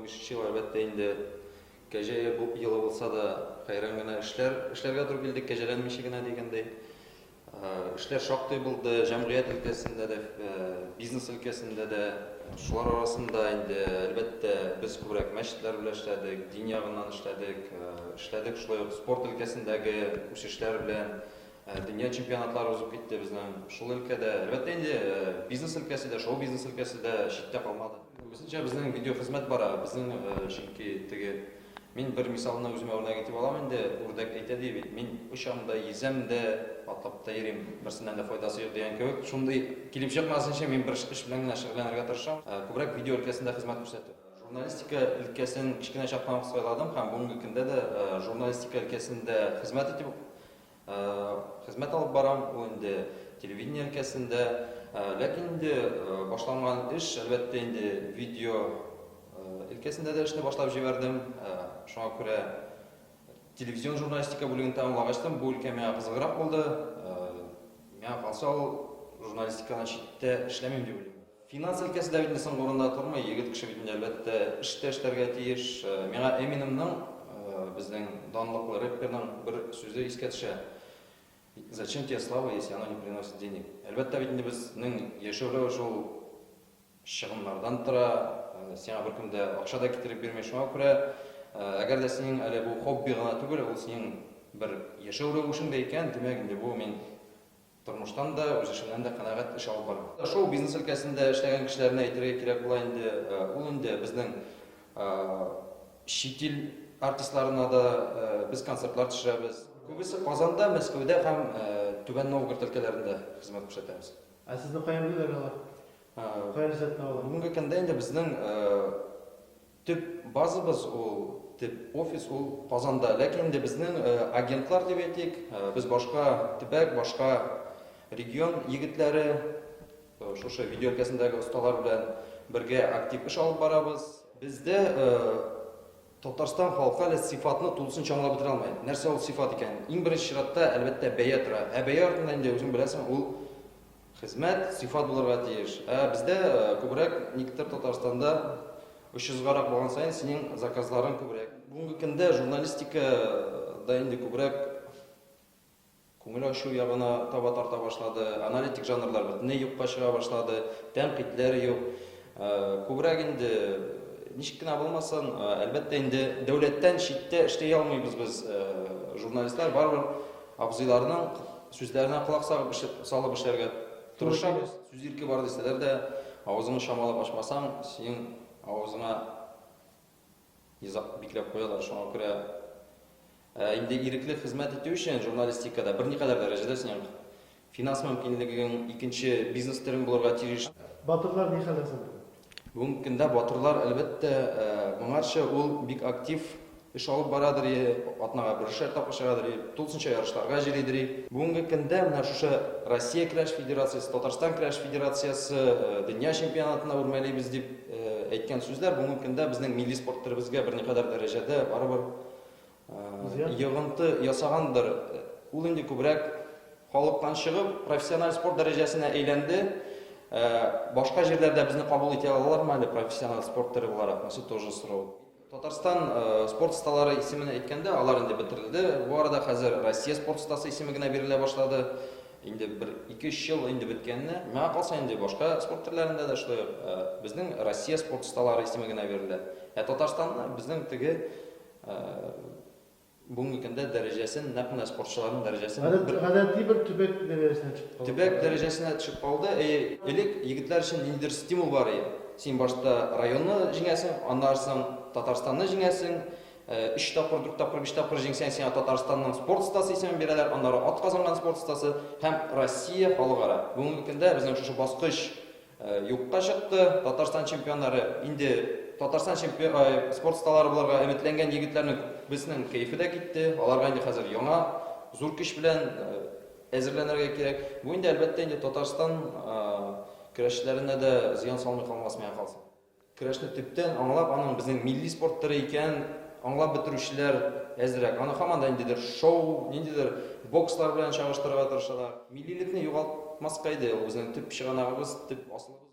2015 ел, әлбәттә инде, кәҗә елы булса да, хәйран генә эшләр эшләргә туры килде, кәҗәләнмичә генә дигәндәй. Эшләр шактый булды, җәмгыять өлкәсендә дә, бизнес өлкәсендә дә. Шулар арасында инде, әлбәттә, без күбрәк мәчетләр белән эшләдек, дин ягыннан эшләдек, эшләдек шулай ук спорт өлкәсендәге үсешләр белән. Дөнья чемпионатлары узып китте безнең шул өлкәдә. Әлбәттә инде, бизнес өлкәсе дә, шоу-бизнес өлкәсе дә читтә калмады. Күбесенчә безнең видеохезмәт бара. Безнең чөнки теге мин бер мисалны үземә үрнәк итеп алам инде, үрдәк әйтә ди бит, мин очам да, йөзәм дә, атлап та йөрим, берсеннән дә файдасы юк дигән кебек. Шундый килеп чыкмасын өчен мин бер эш белән генә шөгыльләнергә тырышам. Күбрәк видео өлкәсендә хезмәт күрсәтү. Журналистика өлкәсен кечкенә чактан ук сайладым һәм бүгенге көндә дә журналистика өлкәсендә хезмәт итеп Хезмәт алып барам, ул инде телевидение өлкәсендә. Ләкин инде башланган эш, әлбәттә инде, видео өлкәсендә дә эшне башлап җибәрдем. Шуңа күрә телевизион журналистика бүлеген тәмамлагачтын, бу өлкә миңа кызыграк булды. Миңа калса, ул журналистикадан читтә эшләмим дип уйлыйм. Финанс өлкәсе дә бит инде соңгы урында тормый, егет кеше бит инде, әлбәттә, эш тә эшләргә тиеш. Миңа Эминемның, безнең данлыклы рэперның бер сүзе искә төшә, Зачем тебе слава, если она не приносит денег? Әлбәттә бит инде безнең яшәү рәвеше ул чыгымнардан тора, сиңа беркем дә акча да китереп бирми. Шуңа күрә, әгәр дә синең әле бу хобби гына түгел, ул синең бер яшәү рәвешең дә икән, димәк инде бу мин Тормыштан да, үз эшемнән дә канәгать эш алып барам. Шоу-бизнес өлкәсендә эшләгән кешеләрне әйтергә кирәк була инде. Ул инде безнең чит ил артистларына да без концертлар төшерәбез. Күбесе Казанда, Мәскәүдә һәм Түбән Новгород өлкәләрендә хезмәт күрсәтәбез. Ә сезне каян беләләр алар? Каян эзләп табалар? Бүгенге көндә инде безнең Төп базабыз ул, төп офис ул Казанда. Ләкин инде безнең агентлар дип әйтик, без башка төбәк, башка регион егетләре, шушы видео өлкәсендәге осталар белән бергә актив эш алып барабыз. Бездә Татарстан халкы әле сыйфатны тулысынча аңлап бетерә алмый. Нәрсә ул сыйфат икән? Иң беренче чиратта, әлбәттә, бәя тора. Ә бәя артында инде, үзең беләсең, ул Хезмәт сыйфат булырга тиеш. Ә бездә күбрәк никтер Татарстанда очсызгарак булган саен синең заказларың күбрәк. Бүгенге көндә журналистика да инде күбрәк күңел ачу ягына таба тарта башлады. Аналитик жанрлар бөтенләй юкка чыга башлады. Тәнкыйтьләр юк. Күбрәк инде ничек кенә булмасын, әлбәттә инде дәүләттән читтә эшли алмыйбыз без журналистлар барыбер абзыйларның Сүзләренә колак салып, салып эшләргә тырышабыз. Сүз ирке бар дисәләр дә, авызыңны чамалап ачмасаң, синең авызыңа йозак бикләп куялар. Шуңа күрә ә, инде ирекле хезмәт итү өчен журналистикада берникадәр дәрәҗәдә синең финанс мөмкинлегең, икенче бизнес төрең булырга тиеш. Батырлар ни хәлдә соң бүген? Бүгенге көндә батырлар, әлбәттә, моңарчы ул бик актив эш алып барадыр, атнага берешәр тапкыр чыгадыр, тулысынча ярышларга җөридер. Бүгенге көндә менә шушы Россия көрәш федерациясе, Татарстан көрәш федерациясе дөнья чемпионатына үрмәлибез дип әйткән сүзләр бүгенге көндә безнең милли спорт төребезгә берникадәр дәрәҗәдә барыбер йогынты ясагандыр. Ул инде күбрәк халыктан чыгып, профессиональ спорт дәрәҗәсенә әйләнде. Башка җирләрдә безне кабул итә алалармы әле профессиональ спорт төре буларак? Монысы тоже сорау. Татарстан спорт осталары исемен әйткәндә, алар инде бетерелде. Бу арада хәзер Россия спорт остасы исеме генә бирелә башлады. Инде бер ике-өч ел инде беткәненә. Миңа калса инде башка спорт төрләрендә дә шулай ук безнең Россия спорт осталары исеме генә бирелә. Ә Татарстанны безнең теге бүгенге көндә дәрәҗәсен, нәкъ менә спортчыларның дәрәҗәсен бер Гадәти бер төбәк дәрәҗәсенә төшеп калды. Төбәк дәрәҗәсенә төшеп калды. Элек егетләр өчен ниндидер стимул бар иде. Син башта районны җиңәсең, аннан соң Татарстанны җиңәсең. Өч тапкыр, дүрт тапкыр, биш тапкыр җиңсәң, сиңа Татарстанның спорт остасы исемен бирәләр, аннары атказанган спорт остасы һәм Россия халыкара. Бүгенге көндә безнең шушы баскыч юкка чыкты. Татарстан чемпионнары инде Татарстан чемпион спорт осталары булырга өметләнгән егетләрнең күбесенең кәефе дә китте. Аларга инде хәзер яңа зур көч белән әзерләнергә кирәк. Бу инде, әлбәттә, инде Татарстан көрәшчеләренә дә зыян салмый калмас, миңа калса. Көрәшне төптән аңлап, аның безнең милли спорт төре икәнен аңлап бетерүчеләр әзрәк. Аны һаман да ниндидер шоу, ниндидер бокслар белән чагыштырырга тырышалар. Миллилекне югалтмаска иде, ул безнең төп чыганагыбыз, төп асылыбыз.